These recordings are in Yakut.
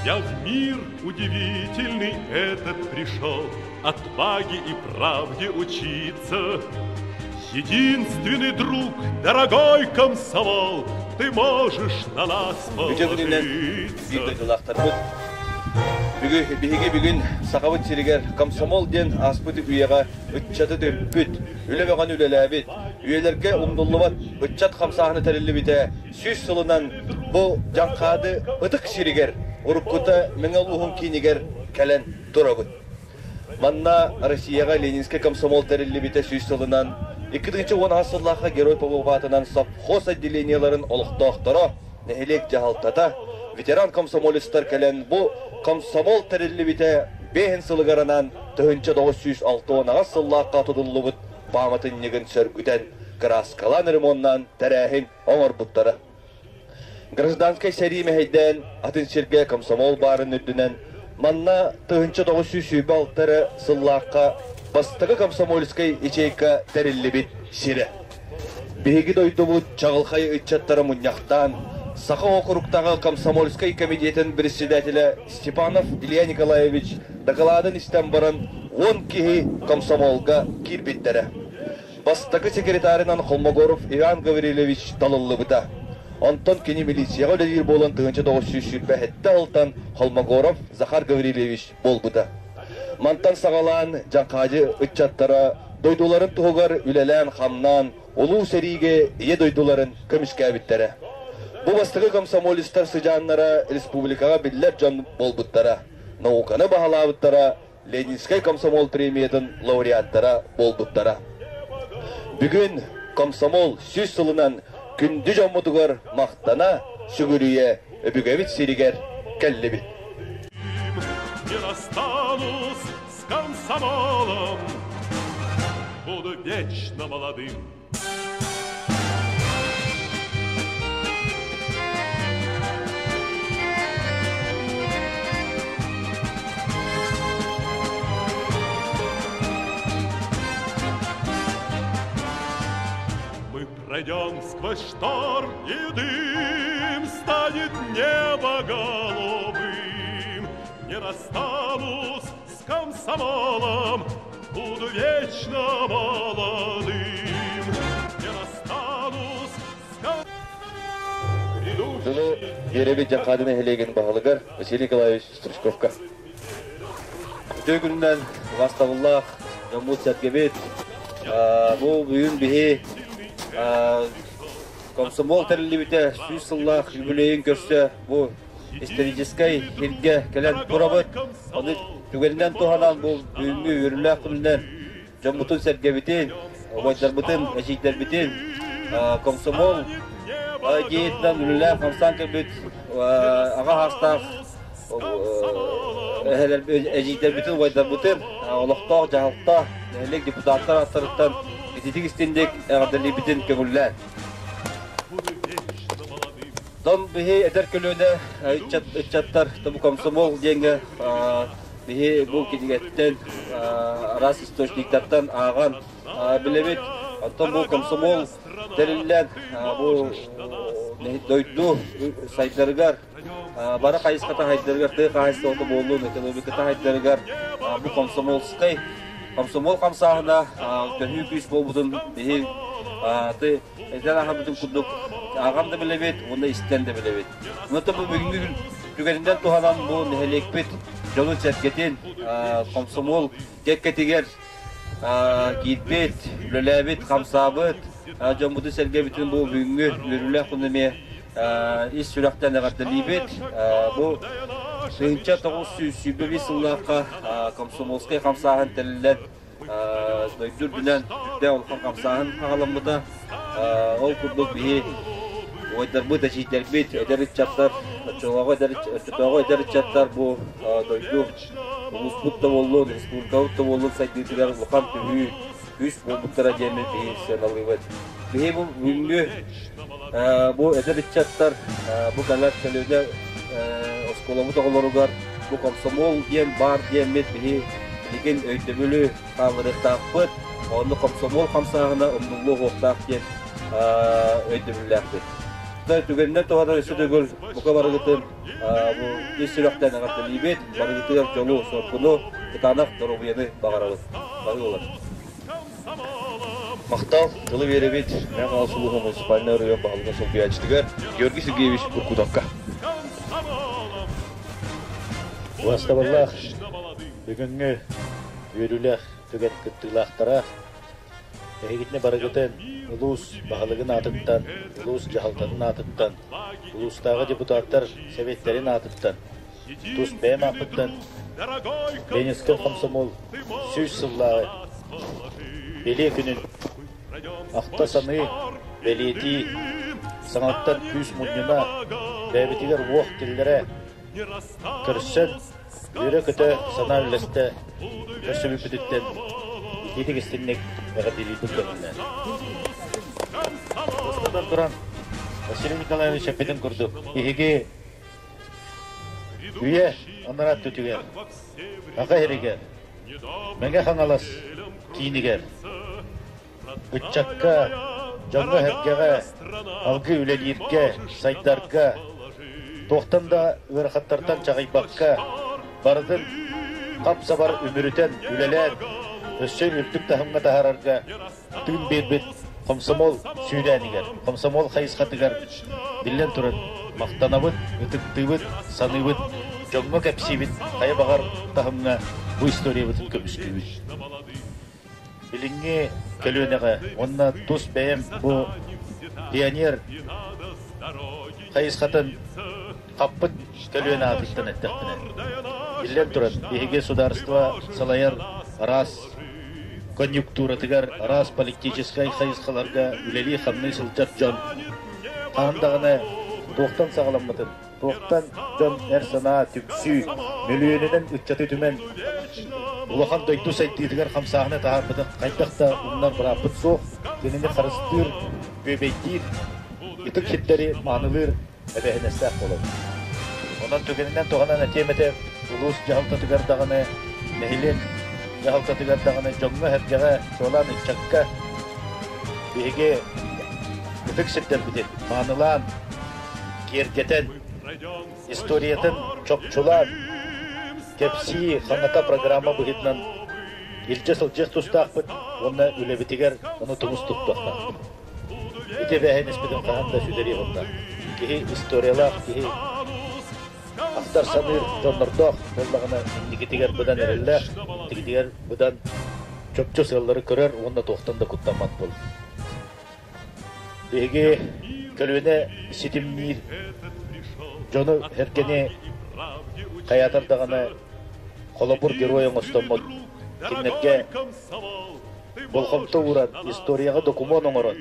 Я в мир удивительный этот пришел Отваге и правде учиться. Единственный друг, дорогой комсомол, Ты можешь на нас Үтө күнүнэн биир положиться. дойдулаахтарбыт. Бүгү, биһиги бүгүн Сахабыт сиригэр комсомол диэн ааспыт үйэҕэ ыччаты түмпүт, үлэ бөҕөнү үлэлээбит, үйэлэргэ умнуллубат ыччат хамсааһына тэриллибитэ 100 сылынан бу Дьаҥхаады ытык сиригэр, уруккута Мэҥэ улууһун киинигэр кэлэн турабыт. Манна Россияҕа Ленинскэй комсомол тэриллибитэ 100 сылынан 2010 сыллаахха Герой Попов аатынан совхоз отделениеларын олохтоохторо, нэһилиэк дьаһалтата, ветеран комсомолецтар кэлэн бу комсомол тэриллибитэ биэһин сылыгар анаан 1968 сыллаахха тутуллубут пааматынньыгын сөргүтэн, кырааскалаан ремоннаан тэрээһин оҥорбуттара. Гражданскай сэрии мэһэйдээн атын сиргэ комсомол баарын үрдүнэн манна 1926 эрэ сыллаахха бастакы комсомольскай ячейка тэриллибит сирэ. Биһиги дойдубут чаҕылхай ыччаттара мунньахтаан, Саха округтааҕы комсомольскай комитетын председателэ Степанов Илья Николаевич дакылаадын истэн баран 10 киһи комсомолга киирбиттэрэ. Бастакы секретарынан Холмогоров Иван Гаврильевич талыллыбыта. Онтон кини милицияҕа үлэлиир буолан 1927 сылтан Холмогоров Захар Гаврильевич буолбута. Мантан саҕалаан Дьаҥхаадьы ыччаттара дойдуларын туһугар үлэлээн-хамнаан улуу сэриигэ ийэ дойдуларын көмүскээбиттэрэ. Бу бастакы комсомолецтар сыдьааннара республикаҕа биллэр дьон буолбуттара, науканы баһылаабыттара, Ленинскэй комсомол премиятын лауреаттара буолбуттара. Бүгүн комсомол 100 сылынан күндү дьоммутугар махтана, сүгүрүйэ өбүгэбит сиригэр кэллибит. Не расстанусь с комсомолом, буду вечно молодым. Мы пройдем сквозь шторм и дым, станет небо голубым. Не расстанусь с комсомолом, буду вечно молодым. Не расстанусь с комсомолом. Тылы биэрэбит Дьаҥхаады нэһилиэгин баһылыгар Василий Николаевич Стручковка. Үтүө күнүнэн убаастабыллаах дьоммут сэргэбит. Бу бүгүн биһи комсомол тэриллибитэ 100 сыллаах юбилейин көрсө бу историческай сиргэ кэлэн турабыт. Ону түгэнинэн туһанан бу бүгүҥҥү үөрүүлээх күнүнэн дьоммутун сэргэбитин, убайдарбытын, эдьиийдэрбитин комсомол идеятынан үлэлээн хамсаан кэлбит аҕа саастаах эдьиийдэрбитин, убайдарбытын олохтоох дьаһалта, нэһилиэк депутаттар ааттарыттан ититик истиҥник эҕэрдэлиибитин көҥүллээн. Дон биһи эдэр көлүөнэ ыччаттар бу комсомол диэҥҥэ биһи бу кинигэттэн араас источниктартан ааҕан билэбит. Оттон бу комсомол тэриллэн бу дойду сайдарыгар бары хайысхата хайдарыгар тыа хаһаайыстыбата буоллун, экономиката хайдарыгар бу комсомольскай комсомол хамсааһына төһүү күүс буолбутун биһи ты этэн аһарбытын курдук ааҕан да билэбит уонна истэн да билэбит. Онон бу бүгүҥҥү түгэнинэн туһанан бу нэһилиэкпит дьонун сэргэтин комсомол кэккэтигэр киирбит, үлэлээбит, хамсаабыт дьоммутун сэргэбитин бу бүгүҥҥү үөрүүлээх күн эмиэ ис сүрэхтэн эҕэрдэлиибит. Бу 1925 сыллаахха комсомольскай хамсааһын тэриллэн дойду үрдүнэн сүрдээх улахан хамсааһын хаҕаламмыта. Ол курдук биһи убайдарбыт, эдьиийдэрбит, эдэр ыччаттар, оччотооҕу эдэр ыччаттар бу дойду улууспут да буоллун, республикабыт да буоллун сайдыытыгар улахан төһүү күүс буолбуттара диэммит биһи сыаналыыбыт. Биһи бу бүгүҥҥү бу эдэр ыччаттар бу кэлэр көлүөнэ оскуолабыт оҕолоругар бу комсомол диэн баар диэммит биһи билигин өйдөбүлү хаалларыахтаахпыт, онно комсомол хамсааһына умнуллуо суохтаах диэн өйдөбүллээхпит. Түгэнинэн туһанан өссө төгүл бука барыгытын бу ис сүрэхтэн эҕэрдэлиибит, барыгытыгар дьолу, соргуну, кытаанах доруобуйаны баҕарабыт. Бары буолар. Махтал, тылы биэрэбит Мэҥэ Хаҥалас улууһун муниципальнай оройуон баһылыгын солбуйааччытыгар Георгий Сергеевич Куркутовка. Убастабыллаах бүгүҥҥү үөрүүлээх түгэн кыттыылаахтара, эһигитини барыгытын улуус баһылыгын аатыттан, улуус дьаһалтатын аатыттан, улуустааҕы депутаттар сэбиэттэрин аатыттан, тус бэйэм ааппыттан Ленинскэй комсомол 100 сыллааҕы бэлиэ күнүн ахта-саныы, бэлиэтии, саҥаттан күүс мунньуна, бэйэбитигэр уох киллэрэ көрсөн, үөрэ-көтө санаа үллэстэ көрсүбүппүтүттэн итиитик истинник эҕэрдэлиирбин көҥүллээн. Бастатан туран, Василий Николаевич эппитин курдук, биһиги үйэ анараа өттүгэр, Аха иһигэр, Мэҥэ Хаҥалас киинигэр ыччакка, дьоҥҥо-сэргэҕэ алгыы үлэлииргэ, сайдарга, туохтан да ыарахаттартан чаҕыйбакка, барытын хап-сабар үмүрүтэн үлэлээн, өссө үрдүк таһымҥа таһаарарга тыын биэрбит комсомол сүүрээнигэр, комсомол хайысхатыгар биллэн туран махтанабыт, ытыктыыбыт, саныыбыт, дьоҥҥо кэпсиибит, хайа баҕар таһымҥа бу историябытын көмүскүүбүт. Билиҥҥи көлүөнэҕэ уонна тус бэйэм бу пионер хайысхатын хаппыт көлүөнэ аатыттан эттэхпинэ, биллэн туран, биһиги судаарыстыба салайар араас конъюнктуратыгар, араас политическай хайысхаларга үлэлии-хамныы сылдьар дьон хаһан даҕаны туохтан саҕаламмытын, туохтан дьон эр санаа түмсүү, мөлүйүөнүнэн ыччаты түмэн улахан дойду сайдыытыгар хамсааһыны таһаарбытын хайдах да умнар бырааппыт суох, кинини харыстыыр, бүөбэйдиир, ытык сирдэри маанылыыр эбээһинэстээх буолабыт. Онон түгэнинэн туһанан этиэм этэ, улуус дьаһалтатыгар даҕаны, нэһилиэк дьаһалтатыгар даҕаны дьоҥҥо-сэргэҕэ, чуолаан ыччакка биһиги ытык сирдэрбитин маанылаан, киэргэтэн, историятын чопчулаан, кэпсии, хаҥата программа быһыытынан илдьэ сылдьыах тустаахпыт уонна үлэбитигэр ону тумус туттуохтаахпыт. Ити эбээһинэспитин хаһан да сүтэриэх уонна киһи историялаах киһи ахтар саныыр дьоннордоох буоллаҕына инникитигэр быдан эрэллээх, инникитигэр быдан чопчу сыаллары көрөр уонна туохтан да куттаммат буолар. Биһиги көлүөнэ ситимниир дьону эргэни хайаатар даҕаны холобур герой оҥостоммут кинилэргэ болҕомто ууран, историяҕа докумуон оҥорон,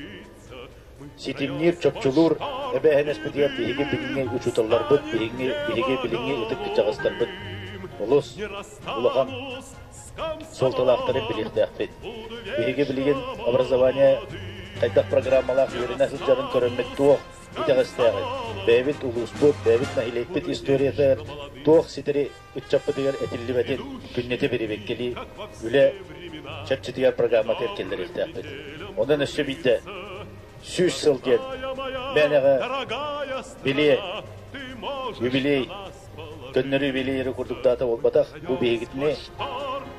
ситимниир, чопчулуур эбээһинэспитигэр биһиги билиҥҥи учууталларбыт, биһиги, биһиги билиҥҥи ытык кырдьаҕастарбыт олус улахан суолталаахтарын билиэхтээхпит. Биһиги билигин образование хайдах программалаах үөрэнэ сылдьарын көрөммүт туох итэҕэстээҕий? Бэйэбит улууспут, бэйэбит нэһилиэкпит историята туох ситэри ыччаппытыгар этиллибэтин күннэтэ бирибэккэлии үлэ чэрчитигэр программатыгар киллэриэхтээхпит. Онон өссө биирдэ 100 сыл диэн мээнэҕэ билиэ, юбилей, көннөрү юбилейы курдук даата буолбатах. Бу биһигитини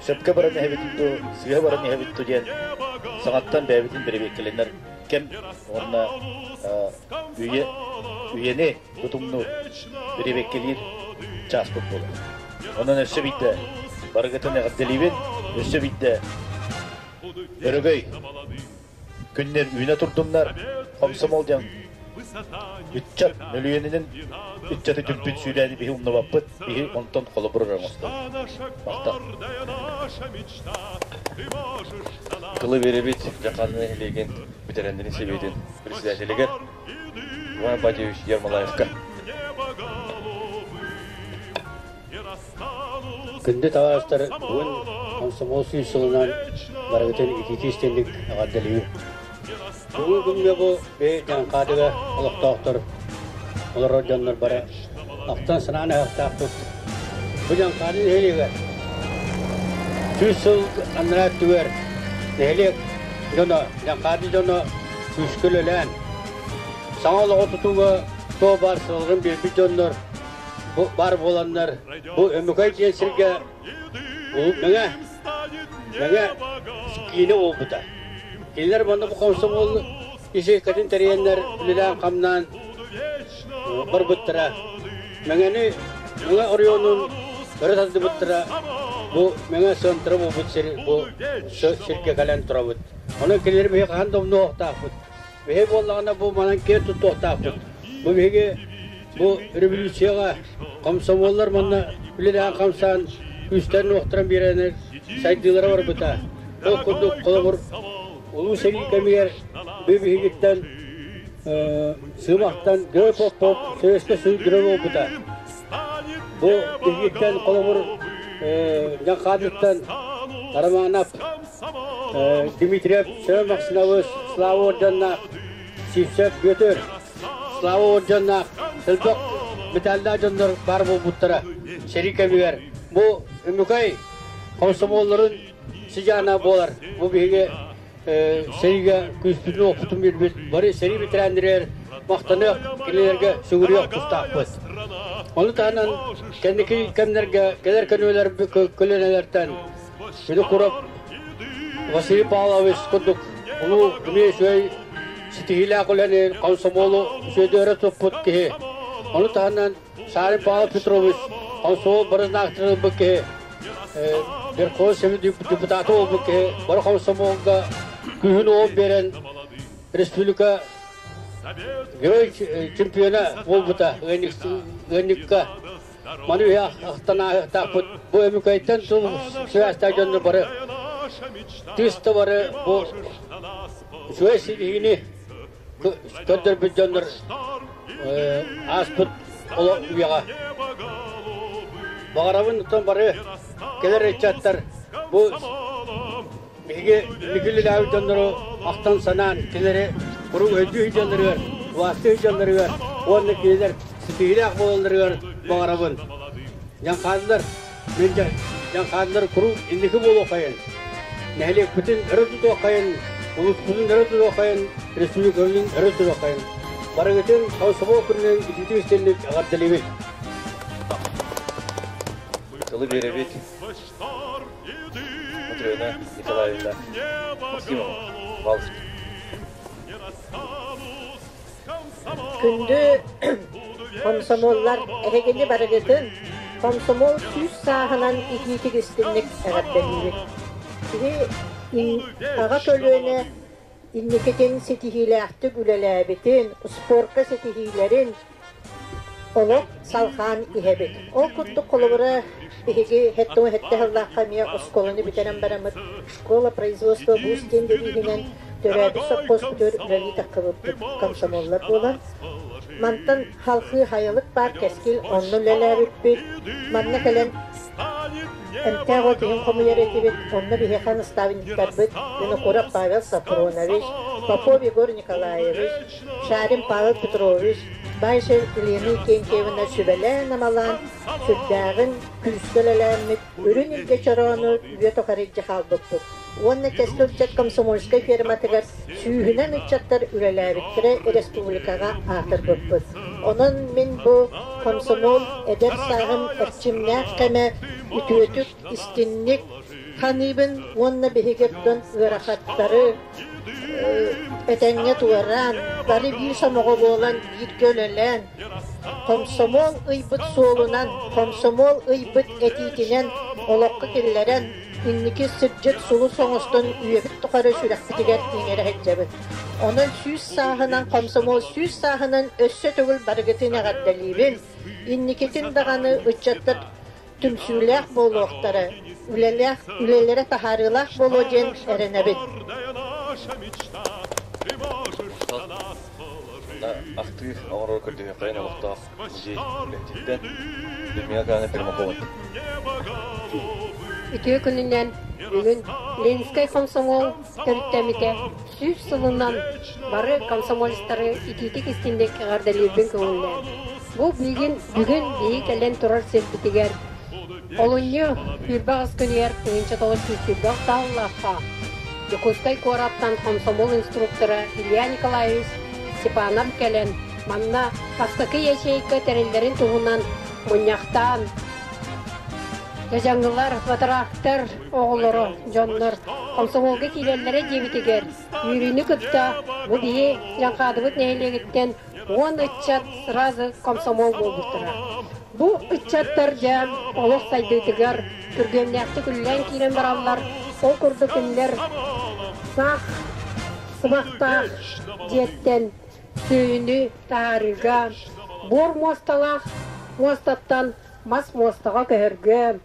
сөпкө баран иһэбитин дуу, сыыһа баран иһэбит дуу диэн саҥаттан бэйэбитин бэрэбиэркэлэнэр кэм уонна үйэ үйэни тутумнуур, бэрэбиэркэлиир чааспыт буолар. Онон өссө биирдэ барыгытын эҕэрдэлиибин, өссө биирдэ өрөгөй күннэр үүнэ турдуннар, комсомол диэн ыччат мөлүйүөнүнэн ыччаты түмпүт сүүрээни биһи умнубаппыт, биһи онтон холобур оҥостор. Махтал. Тылы биэрэбит Дьахааны нэһилиэгин ветераннарын сэбиэтин председателигэр Иван Патьевич Ермолаевка. Күндү табаарыстар, бүгүн комсомол 100 сылынан барыгытын итиитии истинник эҕэрдэлиибин. Бүгүн күҥҥэ бу Дьаҥхаадыга олохтоохтор олорор дьоннор бары ахтан санаан аһахтаахпыт. Бу Дьаҥхаады нэһилиэгэр 100 сыл анараа өттүгэр нэһилиэк дьоно, Дьаҥхаады дьоно күүскэ үлэлээн, саҥа олоҕу тутууга туох баар сылгын биэрбит дьоннор бу баар буоланнар бу Өмүкэй диэн сиргэ Мэҥэ Мэҥэ киинэ буолбута. Кинилэр манна бу комсомол ячейкатын тэрийэннэр үлэлээн-хамнаан барбыттара. Мэҥэни Мэҥэ оройуонун өрө тардыбыттара. Бу Мэҥэ сыантара буолбут сир бу сиргэ кэлэн турабыт. Онон кинилэри биһиги хаһан да умнуохтаахпыт. Биһиги буоллаҕына бу манан киэн туттуохтаахпыт. Бу биһиги бу революцияҕа комсомоллар манна үлэлээн-хамсаан күүстэрин-уохтарын биэрэннэр сайдыылара барбыта. Ол курдук холобур Улуу сэрии кэмигэр биһигиттэн Сыымахтан Герой Попов Советскай Союз герой буолбута. Бу биһигиттэн холобур Дьаҥхаадыттан Романов, Дмитриев Семен Максимович Слава орденнаах, Сивцев Бүөтүр Слава орденнаах элбэх металлаах дьоннор баар буолбуттара сэрии кэмигэр. Бу Өмүкэй комсомоллорун сыдьаана буолар. Бу биһиги сэриигэ күүспүтүн-уохпутун биэрбит бары сэрии ветераннарыгар махтаныах, кинилэргэ сүгүрүйүөх тустаахпыт. Ону таһынан кэнники кэмнэргэ кэлэр көлүөнэлэртэн Винокуров Василий Павлович курдук улуу эмиэ үчүгэй ситиһиилээх үлэни комсомолу үчүгэйдик туппут киһи. Ону таһынан Сарин Павел Петрович комсомол барынаахтарын ылбыт киһи Верховный Совет депутата буолбут киһи бары комсомолга күүһүн уол биэрэн республика герой чемпиона буолбута ыанньыкка маны үһэ ахтан ааһыахтаахпыт бу Өмүкэйтэн тыл сибээстээх дьоннор бары тыыс да бары бу үчүгэй ситиһиини көрдөрбүт дьоннор ааспыт олох үйэҕэ. Баҕарабын оттон бары кэлэр ыччаттар бу биһиги инники үлэлээбит дьоннору ахтан санаан кинилэри куруук өйдүү сылдьалларыгар, убаастыы сылдьалларыгар уонна кинилэр ситиһиилээх буолалларыгар баҕарабын. Дьаҥхааннар, мин дьаҥхааннар куруук инники буолуоххайын, нэһилиэкпитин өрө тутуоххайын, улууспутун өрө тутуоххайын, республикабытын өрө тутуоххайын. Барыгытын комсомол күнүнэн итиитик истинник эҕэрдэлиибит. Тылы биэрэбит Матрена Николаевна Максимова. Пожалуйста. Күндү комсомоллар, эһигини барыгытын комсомол сүүс сааһынан итиитик истинник эҕэрдэлиибит. Киһи аҕа көлүөнэ инникитин ситиһиилээхтик үлэлээбитин, спорка ситиһиилэрин олох салҕаан иһэбит. Ол курдук холобура биһиги хэттэ хэттэ сыллаахха эмиэ оскуоланы бүтэрэн бараммыт школа производства вуз диэн девиһинэн төрөөбүт сопхуоспутугар үлэлии таххыбыппыт комсомоллар буолан мантан халхыы хайалык баар кэскил онно үлэлээбиппит манна кэлэн эмтээх от иһин хомуйар этибит онно биһиэхэ наставниктарбыт Винокуров Павел Сафронович, Попов Егор Николаевич, Шарин Павел Петрович, Баишев Елена Викентьевна сүбэлээн-амалаан, сүрдээҕин күүскэ үлэлээммит, үрүн илгэ чороону үйэ тухары илдьэ хаалбыппыт. Уонна Кэскил ыччат комсомольскай ферматыгар сүүһүнэн ыччаттар үлэлээбиттэрэ республикаҕа аатырбыппыт. Онон мин бу комсомол эдэр сааһым эрчимнээх кэмэ үтүөтүк, истинник ханыыбын уонна биһиги оттон ыарахаттары этэҥҥэ туораан, бары биир сомоҕо буолан бииргэ үлэлээн, комсомол ыйбыт суолунан, комсомол ыйбыт этиитинэн олоххо киллэрэн, инники сирдьит сулус оҥостон үйэбит тухары сүрэхпитигэр иҥэрэ сылдьабыт. Онон 100 сааһынан комсомол 100 сааһынан өссө төгүл барыгытын эҕэрдэлиибин. Инникитин даҕаны ыччаттар түмсүүлээх буолуохтара, үлэлээх, үлэлэрэ таһаарыылаах буолуо диэн эрэнэбит. Ахтыы оҥорор көрдөһүөххэйин олохтоох музей үлэһититтэн Людмила Николаевна Пермакова. Үтүө күнүнэн бүгүн Ленинскэй комсомол төрүттэммитэ 100 сылынан бары комсомолецтары итиитик истинник эҕэрдэлиирбин көҥүллээн. Бу бүгүн, бүгүн биһи кэлэн турар сирбитигэр олунньу 28 күнүгэр 1921 сааллаахха Дьокуускай куораттан комсомол инструктора Илья Николаевич Степанов кэлэн, манна бастакы ячейка тэриллэрин туһунан мунньахтаан, дьадьаҥылар, батараактар оҕолоро, дьоннор комсомолга киирэллэрэ диэбитигэр, үөрүүнү кытта бу биһи Дьаҥхаадыбыт нэһилиэгиттэн 10 ыччат сразу комсомол буолбуттара. Бу ыччаттар дьэ олох сайдыытыгар күргүөмнээхтик үлэлээн киирэн бараллар. Ол курдук кинилэр саах сыбахтаах дьиэттэн сүөһүнү таһаарыыга, буор муосталаах муостаттан мас муостаҕа көһөргө,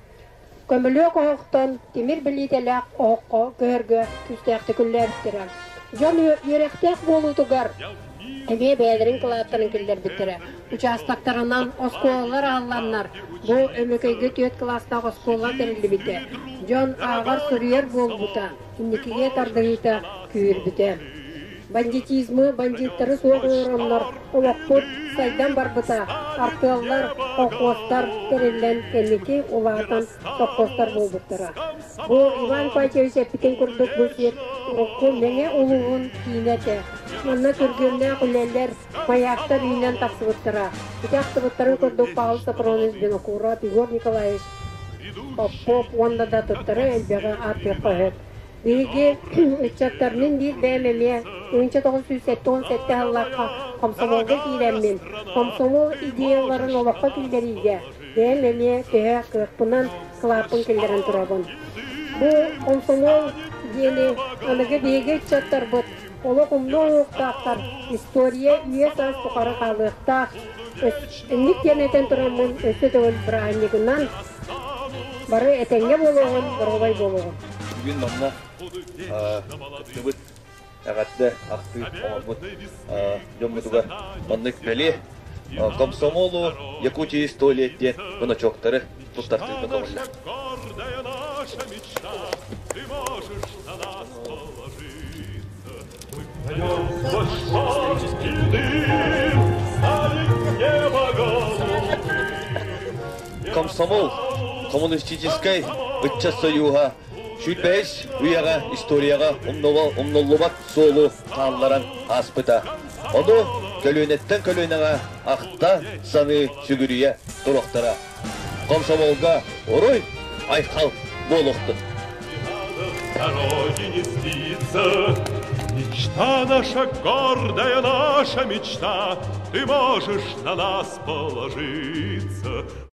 көмүлүөк оһохтон тимир билиитэлээх оһоххо көһөргө күүстээхтик үлэлээбиттэрэ. Дьон үөрэхтээх буолуутугар эмиэ бэйэлэрин кылааттарын киллэрбиттэрэ. Учаастактарынан оскуолалар аһылланнар, бу Өмөкөйгө түөрт кылаастаах оскуола тэриллибитэ. Дьон ааҕар-суруйар буолбута, инникигэ тардыһыыта күүһүрбүтэ. Бандитизмы, бандьыыттары суох оҥороннор олохпут сайдан барбыта, артыаллар, колхуостар тэриллэн кэнники улаатан сопхуостар буолбуттара. Бу Иван Патьевич эппитин курдук бу сир урукку Мэҥэ улууһун киинэ этэ. Манна күргүөмнээх үлэлэр, майаактар үүнэн тахсыбыттара. Ити ахтыбыттарын курдук Павел Софронович Винокуров, Егор Николаевич Попов уонна да атыттары элбэҕи ааттыахха сөп. Биһиги ыччаттар мин биир бэйэм эмиэ 1977 сыллаахха комсомолга киирэммин, комсомол идеяларын олоххо киллэриигэ бэйэм эмиэ төһө кыахпынан кылааппын киллэрэн турабын. Бу комсомол диэни аныгы биһиги ыччаттарбыт олох умнуо уһуктаахтар, история үйэ-саас тухары хаалыахтаах. Инник диэн этэн тураммын өссө төгүл бырааһынньыгынан бары этэҥҥэ буолуоҕун, доруобай буолуоҕун. Бүгүн манна кыттыбыт эҕэрдэ ахтыы оҥорбут дьоммутугар маннык бэлиэ комсомолу Якутии сто лет диэн значоктары туттартыырга көҥүллэр. Комсомол коммунистическай ыччат союһа 105 үйэҕэ историяҕа умнуллубат суолу хаалларан ааспыта. Ону көлүөнэттэн көлүөнэҕэ ахта саныы сүгүрүйэ туруохтара. Комсомолга уруй айхал буолуохтун! Мечта наша гордая, наша мечта, Ты можешь на нас положиться.